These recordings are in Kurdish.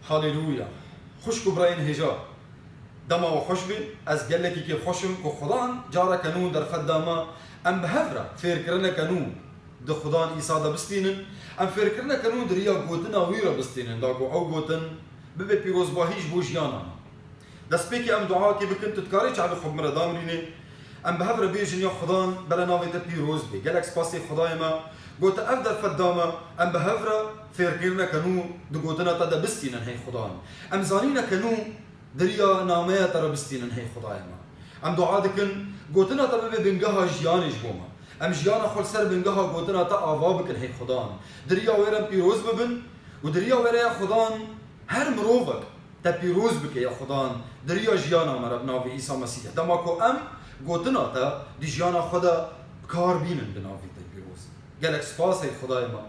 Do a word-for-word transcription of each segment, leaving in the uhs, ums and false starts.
Haleluya! Xwişk û birayên hêja, dema we xweş be. Ez gelekî kêfxweş im ku Xudan careke nû derfet da me em bi hev re fêrkirineke nû di Xudan Îsa de bistînin. Em fêrkirineke nû di riya gotina wî re bistînin, da ku ew gotin bibe pîrozbahî ji bo jiyana me. Destpêkê em duakê bikin, tu dikarî çavê xwe bi min re damrînî. Em bi hev re bêjin, ya Xudan bere navê te pîroz bê. Gelek spasê Xwedayê me, ku te ev derfet da me, em bi hev re fêrkirineke nû di gotina te de bistînin, hey Xudan. Em zanîneke nû di riya nameya te re bistînin, hey Xwedayê me. Em dua dikin, gotina te bibe bingeha jiyanê ji bo me. Em jiyana xwe li ser bingeha gotina te ava bikin, hey Xudan. Di riya wê re em pîroz bibin û di riya wê re, ya Xudan, her mirovek te pîroz bike, ya Xudan, di riya jiyana me re bi navê Îsa Mesîh. Dema ku em gotina te di jiyana xwe de bi kar bînin bi navê te pîroz. Gelek spas, hey Xwedayê me.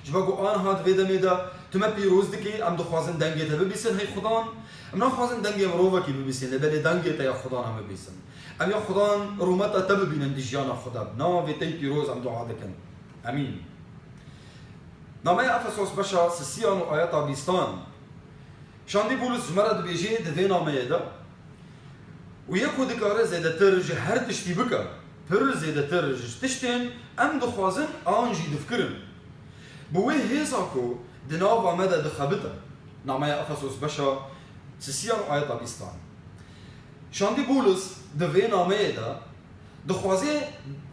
Ji ber ku aniha di vê demê de tu me pîroz dikî, em dixwazin dengê te bibîsin, hey Xudan. Em naxwazin dengê mirovekî bibîsin, lê belê dengê te, ya Xudan, em bibîsin. Em, ya Xudan, rûmeta te bibînin di jiyana xwe de. Bi navê te yî pîroz em dua dikin. Emîn. Nameya Efesos beşa sisiyan û ayeta bîstan. Şandî Pûlus ji me re dibêjê di vê nameyê de, û yê ku dikare zêdetir ji her tiştî bike, pir zêdetir ji tiştên em dixwazin an jî difikirin, bi wê hêza ku di nava me de dixebite. Nameya Efesos beşa sisiyan û ayeta bîstan. Şandî Pûlus di vê nameyê de dixwaze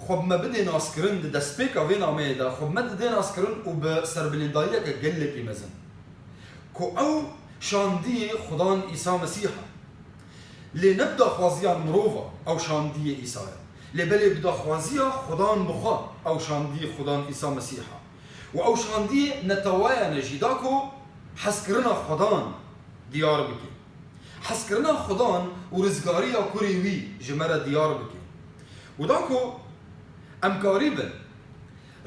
xwe bi me bidê naskirin, di destpêka vê nameyê de xwe bi me didê naskirin û bi serbilindayiyeke gelekî mezin, ku ew şandiyê Xudan Îsa Mesîh e. Lê ne bi daxwaziya mirova ew şandiyê Îsa ye, lê belê bi daxwaziya Xudan bi xwe ew şandiyê Xudan Îsa Mesîh e. Û ew şandiyê neteweyane jî da ku hezkirina Xudan diyar bike. Hezkirina Xudan û rizgariya kurê wî ji me re diyar bike. Û da ku em karîbin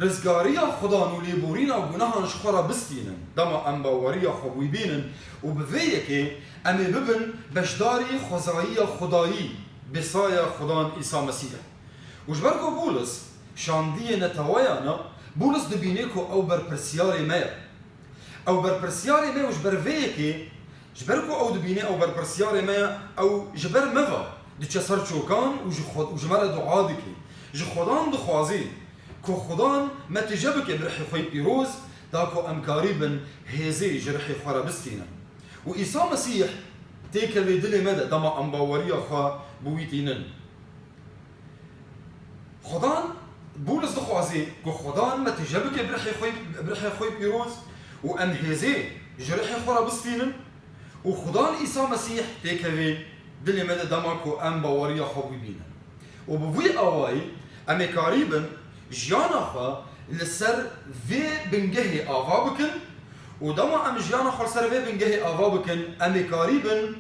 rizgariya Xudan û lêborîna gunehan ji xwe re bistînin, dema em baweriya xwe bi wî bînin û bi vê yekê em ê bibin beşdarî xwezayiya Xwedayî, bi saya Xudan Îsa Mesîh. Û ji ber ku Pûlus şandiyê neteweyana, Pûlus dibîne ku ew berpirsiyarê me ye. Ew berpirsiyarê me û ji ber vê yekê, ji ber ku ew dibîne ew berpirsiyarê me ye, ew ji ber me ve diçe ser çokan û ji xwe, û ji me re dua dike. Ji Xudan dixwaze ku Xudan me tije bike bi rihê xwe yê pîroz, da ku em karîbin hêzê ji rihê xwe re bistînin. Û Îsa Mesîh têkeve dilê me de dema em baweriya xwe bi wî tînin. Xudan, Pûlus dixwaze ku Xudan me tije bike bi rihê xwe, bi rihê xwe pîroz û em hêzê ji rihê xwe re bistînin û Xudan Îsa Mesîh têkeve dilê me de dema ku em baweriya xwe bibînin. Û bi vî awayî em ê karîbin jiyana xwe li ser vê bingehê ava bikin û dema em jiyana xwe li ser vê bingehê ava bikin, em ê karîbin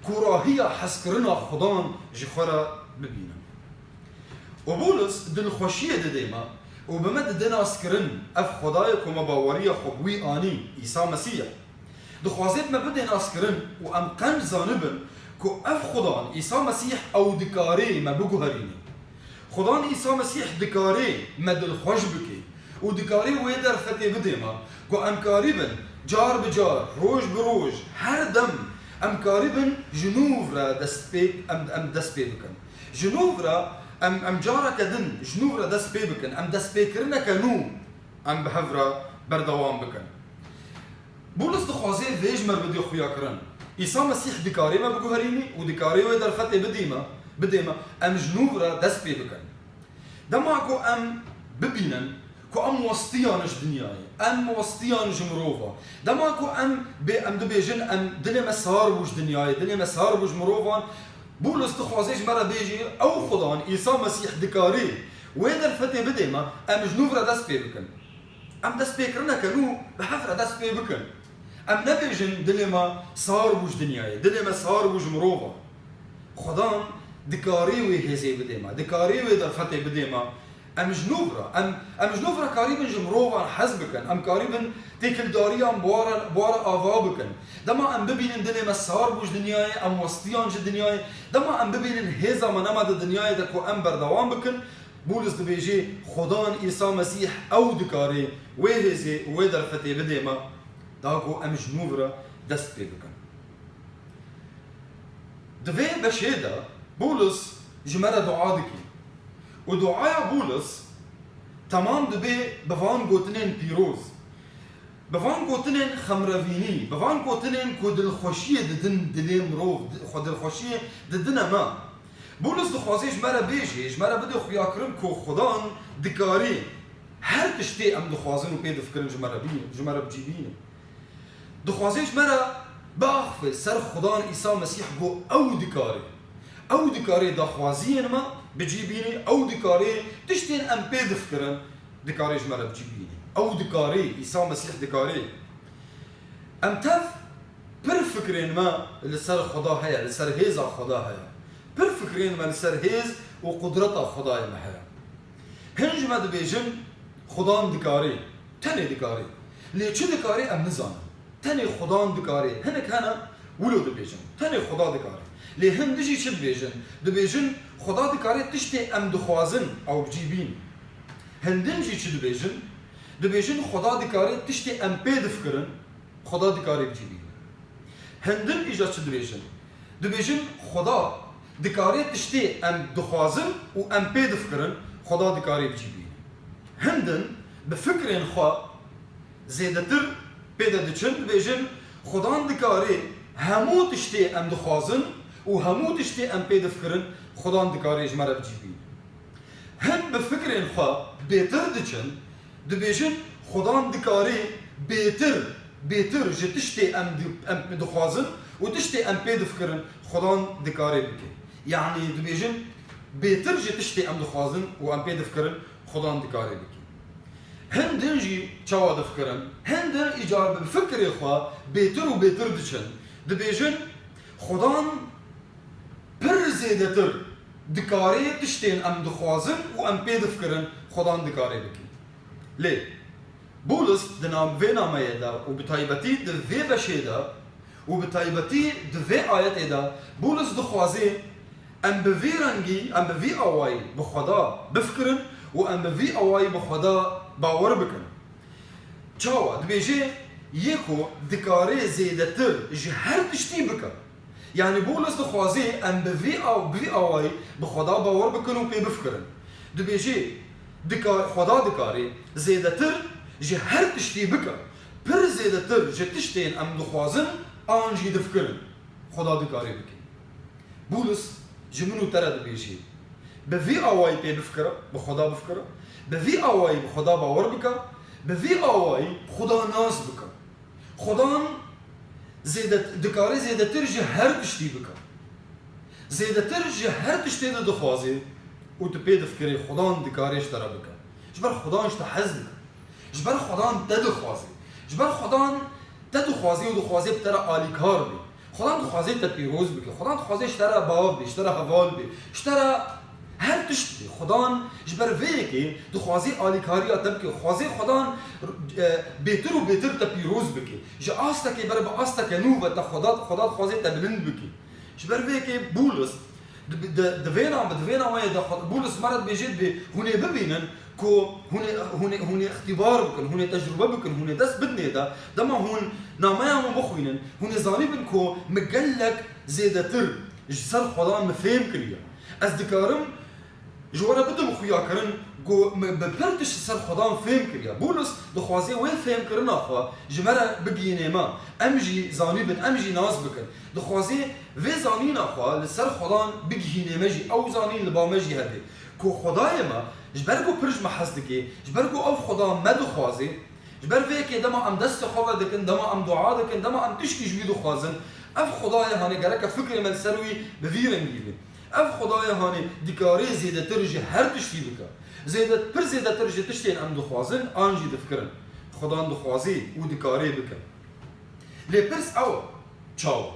kûrahiya hezkirina Xudan ji xwe re bibînin. Û Pûlus dilxweşiyê dide me û bi me dide naskirin, ev Xwedayê ku me baweriya xwe bi wî anî, Îsa Mesîh e. Dixwaze bi me bide naskirin û em qenc zanibin ku ev Xudan, Îsa Mesîh, ew dikarê me biguherîne. Xudan Îsa Mesîh dikarê me dilxweş bike û dikarê wê derfetê bide me ku em karîbin car bi car, roj bi roj, her dem em karîbin ji nû re dest pê, em, em dest pê bikin. Ji nû re em, em careke din ji nû re dest pê bikin, em destpêkirineke nû em bi hev re berdewam bikin. Pûlus dixwaze vê ji me re bide xuyakirin. Îsa Mesîh dikarê me biguherînî û dikarê wê derfetê bidî me, bidê me, em ji nû re dest pê bikin. Dema ku em bibînin ku em westiyan ji dinyayê, em westiyan ji mirova. Dema ku em bê, em dibêjin, em dilê me sar bû ji dinyayê, dilê me sar bû ji mirovan, Pûlus dixwaze ji me re bêjî, ew Xudan, Îsa Mesîh dikarê wê derfetê bidê me, em ji nû re dest pê bikin. Em destpêkirineke nû bi hev re dest pê bikin. Em nebêjin dilê me sar bû ji dinyayê, dilê me sar bû ji mirova. Xudan dikarê wê hêzê bidê me, dikarê wê derfetê bidê me. Em ji nû re, em, em ji nû re karîbin ji mirovan hez bikin, em karîbin têkildariyan bi wa re, bi wa re ava bikin. Dema em bibînin dilê me sar bû ji dinyayê, em westiyan ji dinyayê, dema em bibînin hêza me nema di dinyayê de ku em berdewam bikin, Pûlus dibêje, Xudan Îsa Mesîh ew dikarê wê hêzê û wê derfetê bidê me, da ku em ji nû re dest pê bikin. Di vê beşê de Bûlis ji me re dua dike. Û duaya Bûlis temam dibe bi van gotinên pîroz, bi van gotinên xemrevînî, bi van gotinên ku dilxweşiyê didin dilê mirov, xwe dilxweşiyê didine me. Bûlis dixwaze ji me re bêje, ji me re bide xuyakirin ku Xudan dikarî her tiştê em dixwazin û pê difikirin ji me re bînin, ji me re bi cî bînin. Dixwaze ji me re biaxife ser Xudan Îsa Mesîh ku ew dikare. Ew dikare daxwaziyên me bi cî bîne, ew dikare tiştên em pê difikirin, dikare ji me re bi cî bîne. Ew dikare, Îsa Mesîh dikare. Em tev pir fikrên me li ser Xuda heye, li ser hêza Xuda heye. Pir fikrên me li ser hêz û qudreta Xudayê me heye. Hin ji me dibêjin, Xudan dikare, tenê dikare. Lê çi dikare em nizanin. Tenê Xudan dikare. Hinek hene wilo dibêjin, tenê Xuda dikare. Lê hin dijî çi dibêjin? Dibêjin, Xuda dikare tiştê em dixwazin ew bi cî bîn. Hin din jî çi dibêjin? Dibêjin, Xuda dikare tiştê em pê difikirin, Xuda dikare bi cî bîne. Hin din îja çi dibêjin? Dibêjin, Xuda dikare tiştê em dixwazin û em pê difikirin, Xuda dikare bi cî bîne. Hin din bi fikrên xwe zêdetir pê de diçin, dibêjin, Xudan dikare hemû tiştê em dixwazin û hemû tiştê em pê difikirin, Xudan dikare ji me re bi cî bîne. Hin bi fikrên xwe bêtir diçin, dibêjin, Xudan dikare bêtir, bêtir ji tiştê em di-, em dixwazin û tiştê em pê difikirin, Xudan dikare bike. Yanî dibêjin, bêtir ji tiştê em dixwazin û em pê difikirin, Xudan dikare bike. Hin din jî çawa difikirin? Hin din îcar bi fikrê xwe bêtir û bêtir diçin, dibêjin, Xudan pir zêdetir dikare tiştên em dixwazin û em pê difikirin, Xudan dikare bike. Lê Bûlis di nav vê nameyê de û bi taybetî di vê beşê de û bi taybetî di vê ayetê de Bûlis dixwaze em bi vî rengî, em bi vî awayî bi Xweda bifikirin û em bi vî awayî bi Xweda bawer bikin. Çawa? Dibêje, yê ku dikare zêdetir ji her tiştî bike. Yanî Bûlis dixwaze em bi vî aw-, bi vî awayî bi Xweda bawer bikin û pê bifikirin. Dibêje, dika-, Xweda dikare zêdetir ji her tiştî bike. Pir zêdetir ji tiştên em dixwazin an jî difikirin, Xweda dikare bike. Bûlis ji min û te re dibêje, bi vî awayî pê bifikire, bi Xweda bifikire, bi vî awayî bi Xweda bawer bike, bi vî awayî Xweda nas bike. Xudan zêde-, dikare zêdetir ji her tiştî bike. Zêdetir ji her tiştê de dixwaze û tu pê difikirî, Xudan dikare ji te re bike. Ji ber Xudan ji te hez dike. Ji ber Xudan te dixwaze. Ji ber Xudan te dixwaze û dixwaze bi te re alîkar be. Xudan dixwaze te pîroz bike. Xudan dixwaze ji te re bav be, ji te re heval be, ji te re her tişt be. Xudan ji ber vê yekê dixwaze alîkariya te bike. Dixwaze Xudan, e, bêtir û bêtir te pîroz bike. Ji astekê bere bi asteke nû ve te Xuda, Xuda dixwaze te bilind bike. Ji ber vê yekê Bûlis di, di, di vê nam-, di vê nameyê de Xwe-, Bûlis me re dibêje, dibê hûn ê bibînin ku hûn ê, hûn ê, hûn ê îxtîbar bikin, hûn ê tecrûbe bikin, hûn ê dest bidinê de, dema hûn nameya min bixwînin, hûn ê zanîbin ku min gelek zêdetir ji ser Xwedan min fêm kiriye. Ez dikarim ji we re bidim xuyakirin ku min bi pir tişt li ser Xwedan fêm kiriye. Bûlis dixwaze wê fêmkirina xwe ji me re bigihînê me. Em jî zanîbin, em jî nas bikin. Dixwaze vê zanîna xwe li ser Xudan bigihînê me jî, ew zanîn li ba me jî hebe. Ku Xwedayê me, ji ber ku pir ji me hez dike, ji ber ku ew Xuda me dixwaze, ji ber vê yekê dema em destê xwe vedikin, dema em dua dikin, dema em tişkî ji wî dixwazin, ev Xwedayê hanê gereke fikrê me li ser wî bi vî rengî be. Ev Xwedayê hanê dikare zêdetir ji her tiştî bike. Zêde-, pir zêdetir ji tiştên em dixwazin an jî difikirin. Xudan dixwaze û dikare bike. Lê pirs ew e, çawa?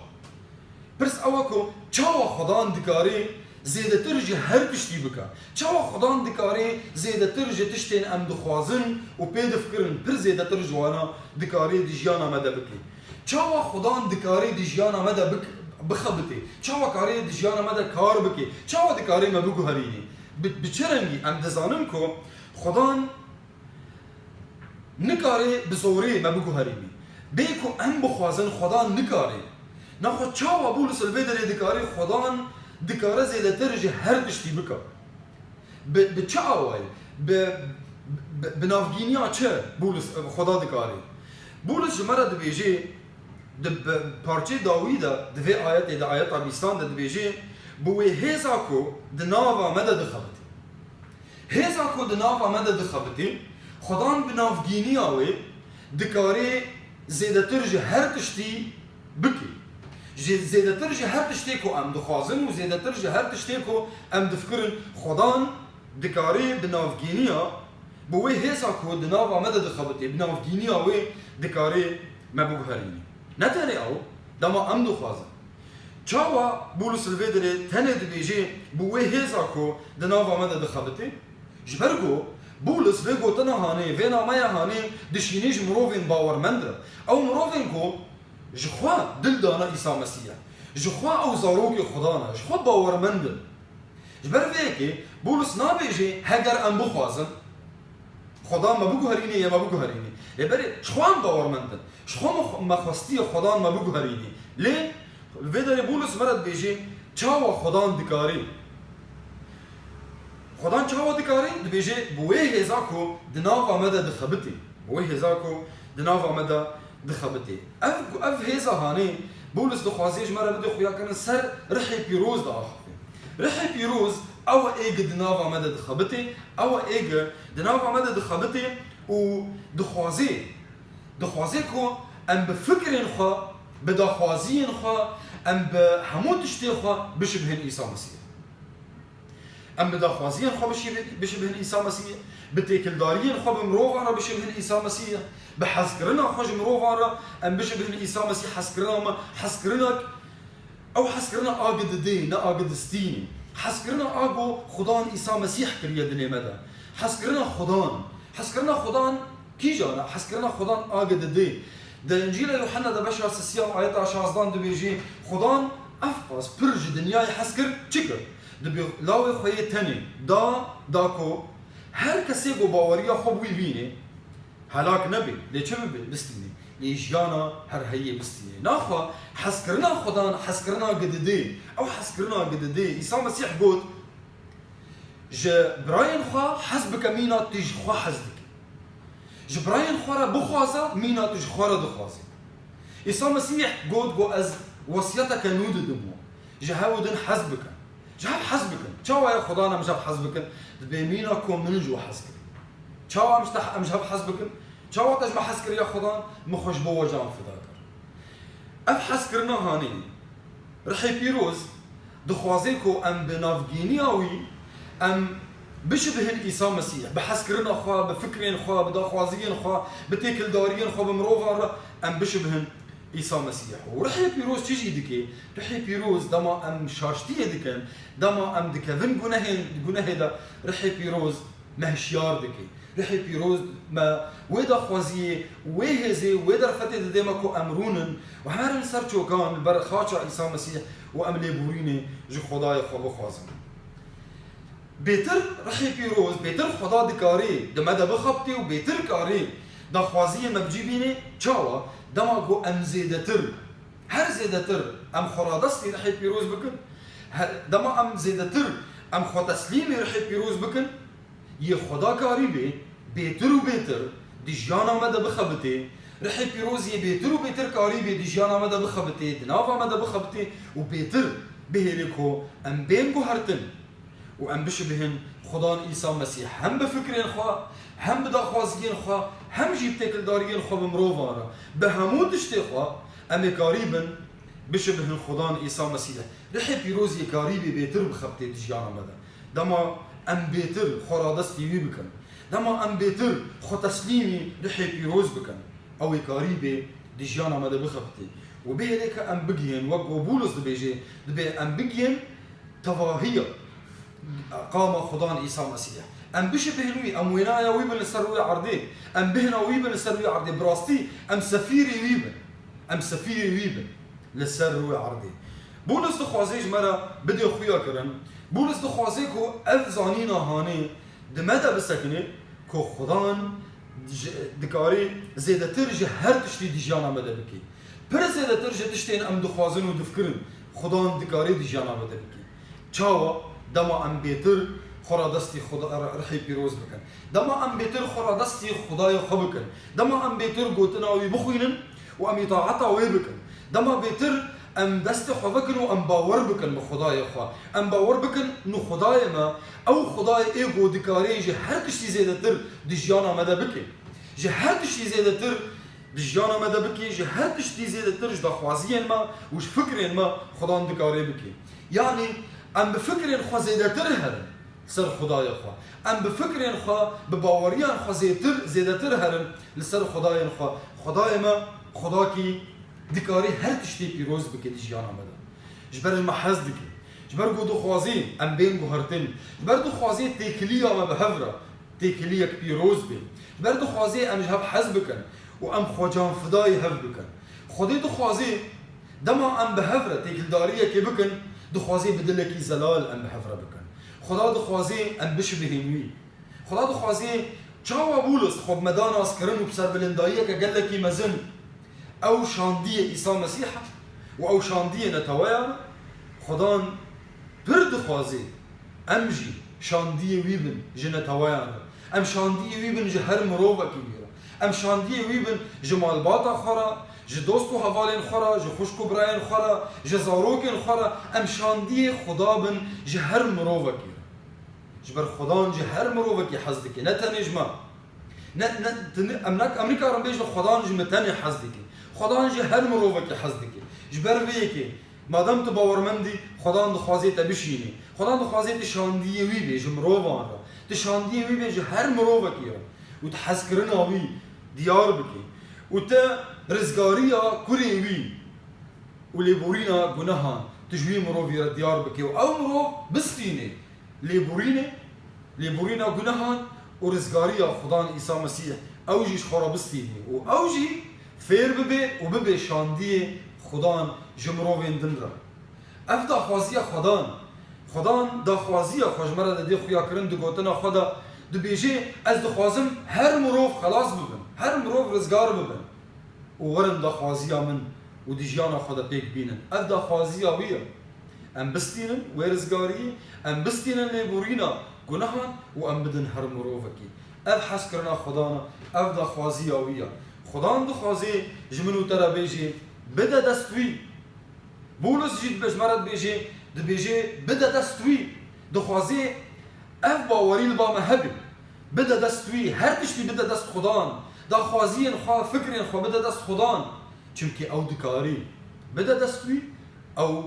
Pirs ew e ku çawa Xudan dikare zêdetir ji her tiştî bike? Çawa Xudan dikare zêdetir ji tiştên em dixwazin û pê difikirin, pir zêdetir ji wana dikare di jiyana me de bike? Çawa Xudan dikare di jiyana me de bik-, bixebite? Çawa kare di jiyana me de kar bike? Çawa dikare me biguherîne? Bi, bi çi rengî? Em dizanin ku Xudan nikare bi zorê me biguherîne. Bê ku em bixwazin, Xwedan nikare. Naxwe çawa Bûlis li vê derê dikare, Xwedan dikare zêdetir ji her tiştî bike? Bi, bi çi awayî? Bi, bi, bi navgîniya çi Bûlis, Xweda dikare? Bûlis ji me re dibêje, di bi parçeyê dawî de, di vê ayetê de, ayeta bîstan de dibêje, bi wê hêza ku di nava me de dixebitî. Hêza ku di nava me de dixebitî, Xwedan bi navgîniya wê dikarê zêdetir ji her tiştî bike. Ji zêdetir ji her tiştê ku em dixwazin û zêdetir ji her tiştê ku em difikirin, Xwedan dikarê bi navgîniya, bi wê hêza ku di nava me de dixebitê, bi navgîniya wê dikarê me biguherîne. Ne tenê ew, dema em dixwazin. Çawa Bûlis li vê derê tenê dibêje bi wê hêza ku di nava me de dixebitê? Ji ber ku Bûlis vê gotina hanê, vê nameya hanê dişînê ji mirovên bawermend re. Ew mirovên ku ji xwe dil dane Îsa Mesîhê. Ji xwe ew zarokê Xudan e, ji xwe bawermend in. Ji ber vê yekê Bûlis nabêje heger em bixwazin, Xudan me biguherînê, yê me biguherînê. Lê berê ji xwe em bawermend in. Ji xwe me xwe-, me xwestiye Xudan me biguherînê. Lê li vê derê Bûlis me re dibêje çawa Xudan dikarê. Xudan çawa dikarê? Dibêje bi wê hêza ku di nava me de dixebitê. Bi wê hêza ku di nava me de dixebitê. Ev, ev hêza hanê Bûlis dixwazê ji me re bide xuyakirin ser Rihê Pîroz de axifê. Rihê Pîroz ew e êgê di nava me de dixebitê, ew e êgê di nava me de dixebitê û dixwazê, dixwazê ku em bi fikrên xwe, bi daxwaziyên xwe, em bi hemû tiştê xwe bişibihin Îsa Mesîh. Em bi daxwaziyên xwe bişî-, bişibihin Îsa Mesîh, bi têkildariyên xwe bi mirovan re bişibihin Îsa Mesîh, bi hezkirina xwe ji mirovan re em bişibihin Îsa Mesîh, hezkirina me, hezkirinek, ew hezkirina a gididê, ne a gidistînê. Hezkirina a ku Xudan Îsa Mesîh kiriye dilê me de. Hezkirina Xudan. Hezkirina Xudan kîjan e? Hezkirina Xudan a gididê. Di Încîla Yuhanna de beşa sisiyan ayeta şazdan dibêjî, Xudan evqas pir ji dinyayê hez kir, çi kir? Di bi lawê xwe yê tenê da, da ku her kesê ku baweriya xwe bi wî bînê, helak nebê, lê çi bibe? Bistînê. Lê jiyana her heyê bistînê. Naxwe hezkirina Xudan, hezkirina gididê. Ew hezkirina gididê. Îsa Mesîh got, ji birayên xwe hez bike mîna tu ji xwe hez dikî. Ji birayên xwe re bixwaze mîna tu ji xwe re dixwazî. Îsa Mesîh got ku ez wesiyeteke nû didim we. Ji hev û din hez bikin. Ji hev hez bikin. Çawa ye Xudan em ji hev hez bikin? Dibê mîna ku min ji we hez kirî. Çawa em ji te, em ji hev hez bikin? Çawa te ji me hez kiriye Xudan? Min xwe ji bo we can fida kir. Ev hezkirina hanê ye. Rihê Pîroz dixwaze ku em bi navgîniya wî em bişibihin Îsa Mesîh. Bi hezkirina xwe, bi fikrên xwe, bi daxwaziyên xwe, bi têkildariyên xwe, bi mirovan re em bişibihin Îsa Mesîh. Û Rihê Pîroz çi jî dike? Rihê Pîroz dema em şaştiyê dikin, dema em dikevin gunehên, gunehê de, Rihê Pîroz me hişyar dike. Rihê Pîroz me wê daxwaziyê, wê hêzê, wê derfetê dide me ku em rûnin û herin ser çokan li ber xaça Îsa Mesîh û em lêborînê ji Xwedayê xwe bixwazin. Bêtir Rihê Pîroz, bêtir Xweda dikarê di me de bixebitê û bêtir karê daxwaziyê me bi cî bînê. Çawa? Dema ku em zêdetir, her zêdetir em xwe radestî Rihê Pîroz bikin, he-, dema em zêdetir em xwe teslîmî Rihê Pîroz bikin, yê Xweda karî bê, bêtir û bêtir di jiyana me de bixebitê, Rihê Pîroz yê bêtir û bêtir karî bê di jiyana me de bixebitê, di nava me de bixebitê û bêtir bihêlê ku em bên guhertin û em bişibihên Xudan Îsa Mesîh hem bi fikrên xwe, hem bi daxwaziyên xwe, hem jî bi têkildariyên xwe bi mirovan re, bi hemû tiştê xwe em ê karî bin bişibihên Xudan Îsa Mesîh. Rihê Pîroz yê karî bê bêtir bixebitê di jiyana me de. Dema em bêtir xwe radestî wî bikin, dema em bêtir xwe teslîmî Rihê Pîroz bikin, ew ê karî bê di jiyana me de bixebitê. Û bihêlê ke em bigihên, wek ku Bûlos dibêje, dibê em bigihên tevahiya qama Xudan Îsa Mesîh. Em bişibihên wî, em wênaya wî bin li ser rûyê erdê, em bihna wî bin li ser rûyê erdê. Bi rastî em sefîrê wî bin. Em sefîrê wî bin li ser rûyê erdê. Bûlos dixwaze ji me re bidê xuya kirin. Bûlos dixwaze ku ev zanîna hanê di me de bisekine ku Xudan Ji, dikarî zêdetir ji her tiştî di jiyana me de bikî. Pir zêdetir ji tiştên em dixwazin û difikirin, Xudan dikarî di jiyana me de bikî. Çawa? Dema em bêtir xwe radestî Xuda, rihê pîroz bikin. Dema em bêtir xwe radestî Xudayê xwe bikin. Dema em bêtir gotina wî bixwînin û em îtaeta wê bikin. Dema bêtir em destê xwe vekin û em bawer bikin bi Xudayê xwe. Em bawer bikin, nû Xudayê me, ew Xudayê ê ku dikarê ji her tiştî zêdetir di jiyana me de bike. Ji her tiştî zêdetir di jiyana me de bike, ji her tiştî zêdetir ji daxwaziyên me û ji fikrên me Xudan dikarê bike. Yanî em bi fikrên xwe zêdetir herin ser Xudayê xwe. Em bi fikrên xwe, bi baweriyan xwe zêtir, zêdetir herin li ser Xudayên xwe. Xudayê me, Xudakî dikarê her tiştê pîroz bike di jiyana me de. Ji ber ji me hez dike. Ji ber ku dixwazî em bên guhertin. Ji ber dixwazî têkiliya me bi hev re têkiliyek pîroz be. Ji ber dixwazî em ji hev hez bikin û em xwe canfidayî hev bikin. Xwedê dixwazî dema em bi hev re têkildariyekê bikin, dixwazî bi dilekî zelal em bi hev re bikin. Xweda dixwazî em bişibihên wî. Xweda dixwazî çawa Bûlis xwe bi me da naskirin û bi serbilindayiyeke gelekî mezin ew şandiyê Îsa Mesîh e û ew şandiyê neteweyan e. Xudan pir dixwazî em jî şandiyê wî bin ji neteweyan re. Em şandiyê wî bin ji her mirovekî wî re. Em şandiyê wî bin ji malbata xwe re, ji dost û hevalên xwe re, ji xwişk û birayên xwe re, ji zarokên xwe re. Em şandiyê Xuda bin ji her mirovekî re. Ji ber Xudan ji her mirovekî hez dike, ne tenê ji me. Ne, ne, tu ne, em ne, em nikarin bêjin Xudan ji min tenê hez dike. Xudan ji her mirovekî hez dike. Ji ber vê yekê, madem tu bawermend î, Xudan dixwazê te bişînî. Xudan dixwazê tu şandiyê wî bê ji mirovan re. Tu şandiyê wî bê ji her mirovekî re. Û tu hezkirina wî diyar bikî. Û tu rizgariya kurê wî û lêborîna gunehan tu ji wî mirovî re diyar bikî. Û ew mirov bistînê lêborînê, lêborîna gunehan û rizgariya Xudan Îsa Mesîh, ew jî ji xwe re bistînê û ew jî fêr bibe û bibe şandiyê Xudan ji mirovên din re. Ev daxwaziya Xudan, Xudan daxwaziya xwe ji me re didê xuyakirin di gotina xwe de, dibêje, ez dixwazim her mirov xelas bibin, her mirov rizgar bibin. Û werin daxwaziya min û di jiyana xwe de pêk bînin. Ev daxwaziya wî ye. Em bistînin wê rizgariyê, em bistînin lêborîna gunehan û em bidin her mirovekî. Ev hezkirina Xudan e, ev daxwaziya wî ye. Xudan dixwazê ji min û te re bêjê, bide dest wî. Bûlis jî dibe ji me re dibêjê, dibêjê, bide dest wî. Dixwazê ev bawerî li ba me hebe. Bide dest wî, her tiştî bide dest Xudan. Daxwaziyên xwe, fikrên xwe bide dest Xudan. Çimkî ew dikarî. Bide dest wî, ew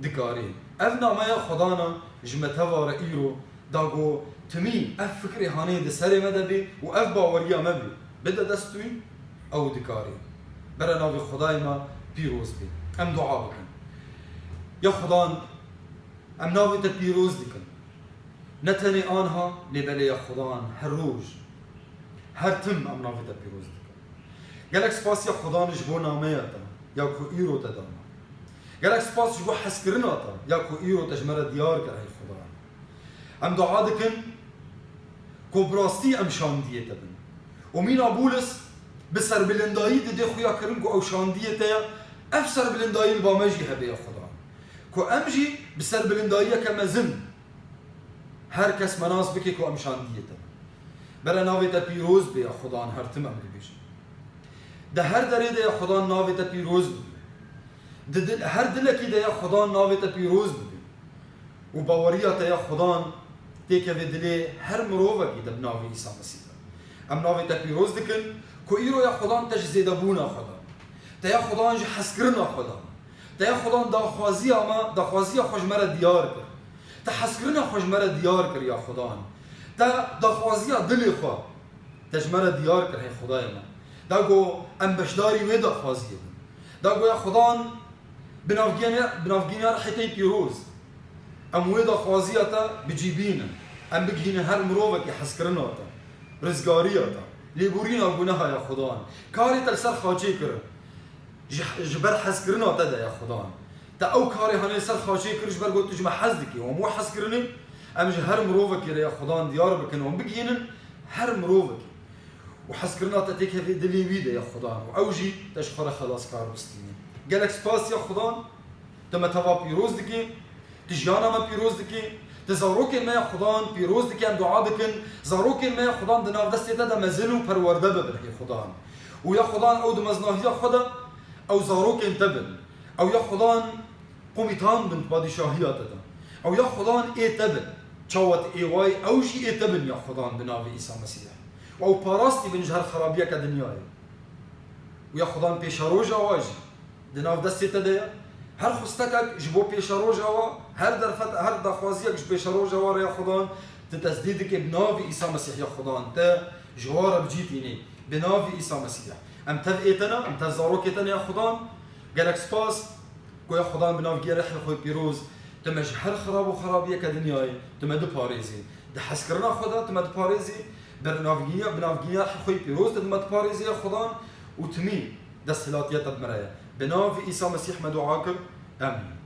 dikarî. Ev nameya Xudan e ji me teva re îro, da ku timî ev fikrê hanê di serê me de bê û ev baweriya me bê. Bide dest wî, ew dikarî. Bere navê Xudayê me pîroz bê. Em dua bikin. Ya Xudan, em navê te pîroz dikin. Ne tenê anha, lê belê ya Xudan, her roj, her tim em navê te pîroz dikin. Gelek spas ya Xudan ji bo nameya te, ya ku îro te dana. Gelek spas ji bo hezkirina te, ya ku îro te ji me re diyar kir, hey Xudan. Em dua dikin ku bi rastî em şandiyê te bin. Û mîna Bûlis bi serbilindayî dide xuyakirin ku ew şandiyê te ye, ev serbilindayî li ba me jî hebe ya Xudan. Ku em jî bi serbilindayiyeke mezin her kes me nas bike ku em şandiyê te bin. Bere navê te pîroz bê ya Xudan, her tim em dibêjin. Di her derê de ya Xudan navê te pîroz bibe. Di dil, her dilekî de ya Xudan navê te pîroz bibe. Û baweriya te ya Xudan têkeve dilê her mirovekî de bi navê Îsa Mesîh de. Em navê te pîroz dikin ku îro ya Xudan te ji zêdebûna xwe de. Te ya Xudan ji hezkirina xwe de. Te ya Xudan daxwaziya me, daxwaziya xwe ji me re diyar kir. Te hezkirina xwe ji me re diyar kir ya Xudan. Te daxwaziya dilê xwe te ji me re diyar kir, hey Xudayê me. Da ku em beşdarî wê daxwaziyê bin. Da ku ya Xudan bi navgîniya, bi navgîniya rihê te yê pîroz. Em wê daxwaziya te bi cî bînin. Em bigihînin her mirovekî hezkirina te, rizgariya te, lêborîna guneha ya Xudan. Karê te li ser xaçê kir. Ji, ji ber hezkirina te de ya Xudan. Te ew karê hanê li ser xaçê kir, ji ber ku tu ji me hez dikî. Em wê hezkirinê, em ji her mirovekî re ya Xudan diyar bikin. Em bigihînin her mirovekî. û hezkirina te têkeve dilê wî de ya Xudan û ew jî te ji xwe re xelaskar bistîne. Gelek spas ya Xudan, tu me teva pîroz dikî, tu jiyana me pîroz dikî, tu zarokên me ya Xudan pîroz dikî, em dua dikin, zarokên me ya Xudan di nav destê te de mezin û perwerde bibin ey Xudan. Û ya Xudan ew di meznahiya xwe de ew zarokên te bin. Ew ya Xudan komîtan bin di padîşahiya te de. Ew ya Xudan ê te bin. Çawa tu ê wayî ew jî ê te bin ya Xudan bi navê Îsa Mesîh. Û ew parastî bin ji her xerabiyeke dinyayê. Û ya Xudan pêşeroja wa jî di nav destê te de ye. Her xistekek ji bo pêşeroja wa, her derfet, her daxwaziyek ji pêşeroja wa re ya Xudan, tu tesdî dike bi navê Îsa Mesîh ya Xudan. Te ji wa re bi cî tînî bi navê Îsa Mesîh. Em tev ê te ne, em tev zarokê te ne ya Xudan. Gelek spas. Ku ya Xudan bi navgiya rehê xwe pîroz, tu me ji her xirab û xirabiyeke dinyayê, tu me diparêzî. Di hezkirina xwe de tu me diparêzî, bi navgiya, bi navgiya rehê xwe pîroz tu me diparêzî ya Xudan û timî desthilatiya te bi me re ye. Bi navê Îsa Mesîh me dua kir. Emîn.